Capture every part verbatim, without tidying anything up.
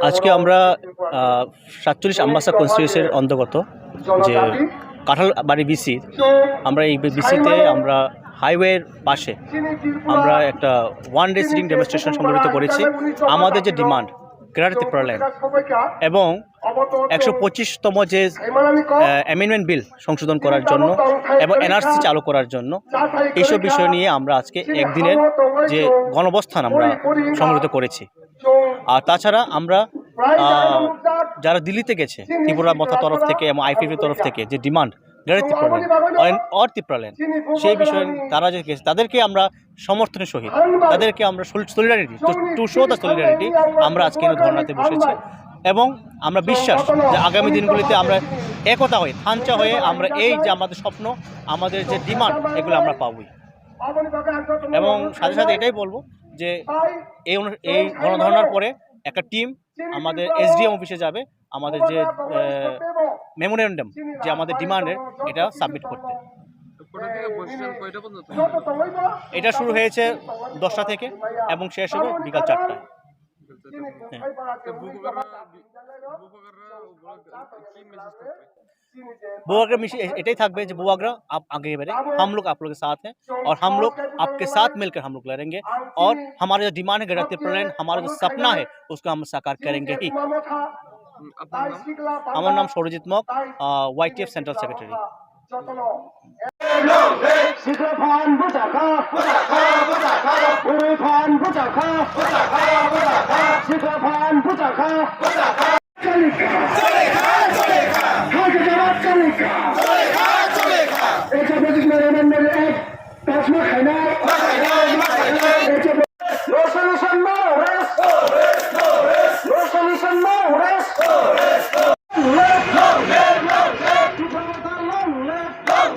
আজকে আমরা আহ, সাতচল্লিশ আমবাসা কনস্টিটিউয়েন্সির অন্তর্গত যে কাঁঠালবাড়ি বিসি, আমরা এই বিসিতে আমরা হাইওয়ের পাশে আমরা একটা ওয়ান ডে সিটিং ডেমনস্ট্রেশন সংগঠিত করেছি। আমাদের যে ডিমান্ড, গ্রেটার ত্রিপুরাল্যান্ড এবং একশো পঁচিশতম যে অ্যামেন্ডমেন্ট বিল সংশোধন করার জন্য এবং এনআরসি চালু করার জন্য, এইসব বিষয় নিয়ে আমরা আজকে একদিনের যে গণঅবস্থান আমরা সংগঠিত করেছি। আর তাছাড়া আমরা আহ, যারা দিল্লিতে গেছে ত্রিপুরা মথা তরফ থেকে এবং আইপিএফ তরফ থেকে যে ডিমান্ড, গ্রেটার ত্রিপুরাল্যান্ড অর ত্রিপুরাল্যান্ড, সেই বিষয়ে তারা যে গেছে, তাদেরকে আমরা সমর্থনের সহিত, তাদেরকে আমরা solidarity, to show the solidarity, আমরা আজকে এখানে ধর্নাতে বসেছি। এবং আমরা বিশ্বাস যে আগামী দিনগুলিতে আমরা একতা হয়ে, থানচা হয়ে আমরা এই যে আমাদের স্বপ্ন, আমাদের যে ডিমান্ড, এগুলো আমরা পাবই। এবং সাথে সাথে এটাই বলবো যে এই অনু- এই গণধর্নার পরে একটা টিম আমাদের এসডিএম অফিসে যাবে, আমাদের যে মেমোরেন্ডাম, যে আমাদের ডিমান্ডের, এটা সাবমিট করতে। কটা থেকে বসছেন, কয়টা পর্যন্ত? এটা শুরু হয়েছে দশটা থেকে এবং শেষ হবে বিকাল চারটায়। হ্যাঁ। তো বুকোগাররা, বুকোগাররা ওগুলো কি মেসেজ করবে? বুবাগরা মিশে এ- এটাই থাকবে যে বুবাগরা, আপ আগে বাড়ে, হাম লোগ আপ লোগ কে সাথ হ্যায় অর হাম লোগ আপকে সাথ মিলকর হাম লোগ লড়েঙ্গে অর হামারা যে ডিমান্ড হ্যায় গ্রেটার ত্রিপুরাল্যান্ড, হামারা যে সপনা হ্যায়, উসকো হাম সাকার করেঙ্গে হি। হুম, আপনার নাম? আমার নাম Sourajit Mog, YTF central secretary. Sikla phan bwchakha, bwrwi phan bwchakha, sikla phan bwchakha. Chalika. Chalika, chalika. Hakhe jawab chalika. Chalika, chalika. Ekta bojik mere mere ek, tasma khaina. Ma khaina, ma khaina. Ekta bo- No solution, no rest. No rest, no rest. No solution, no rest. No rest, no rest. Long live, long live, long live. Long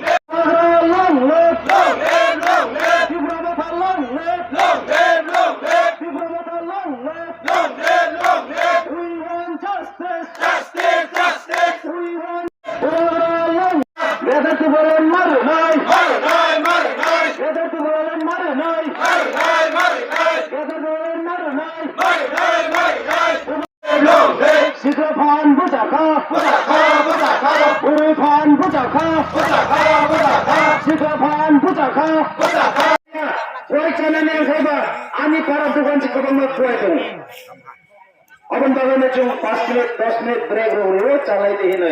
live, long live. Long live, long live. Tipra Motha long live. Long live, long live. Tipra Motha long live. Long live, long live. We want justice. Justice, justice. We want Greater Tipraland marinai. Marinai, marinai. Greater Tipraland marinai. Marinai, marinai. Greater Tipraland marinai. Marinai, marinai. Sikla phan bwchakha. Bwchakha, bwchakha. Bwrwi phan bwchakha. Bwchakha, bwchakha. Sikla phan bwchakha. Bwchakha. Kuwai chanani wngkhaiba ani para dogan se kwbangma kuwai tongo. Aboni bagwi no chwng paanch minute, dos minute break rw rw chalai di hinwi.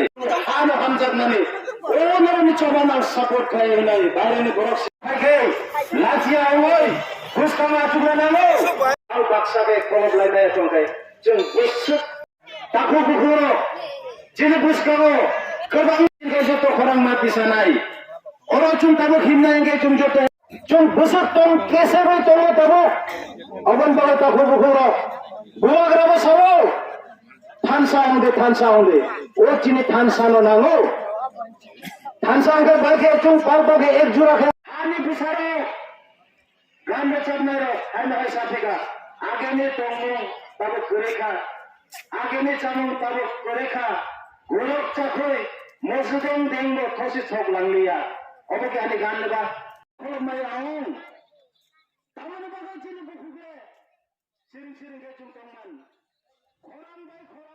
Ano hamjakmani. O norokni choba no support khlai hinwi baireni borok se. Hai khe, lachiya wngwi, bwskango achukna nango. Ang baksa khe kolok lai maya tong khe, chwng bwswk takhuk bukhuk rok, chini bwskango kwbang khe joto khorang ma tisanai. Oro chwng tabuk himnai hwnkhe chwng joto Chwng bwswk tong keserwi tongo tabuk. Aboni bagwi takhuk bukhuk rok bubagra bo sao, thansa wng di, thansa wng di. O chini thansa no nango. Thansa wng khe bai khe chwng pal bagwi ek jora khe. Ani bwsarok, gan rwchapnai rok, haino hai sa thika. Agini tongmung tabuk kwrwi kha. Agini chamung tabuk kwrwi kha. Gorok chakhwi mosodong dengbo thosi sok langliya. Obo khe ani gan ba? Khulumnai ang. Tamoni bagwi chini bukhugo siring siring khe chwng tongman. Khorang bai khorang.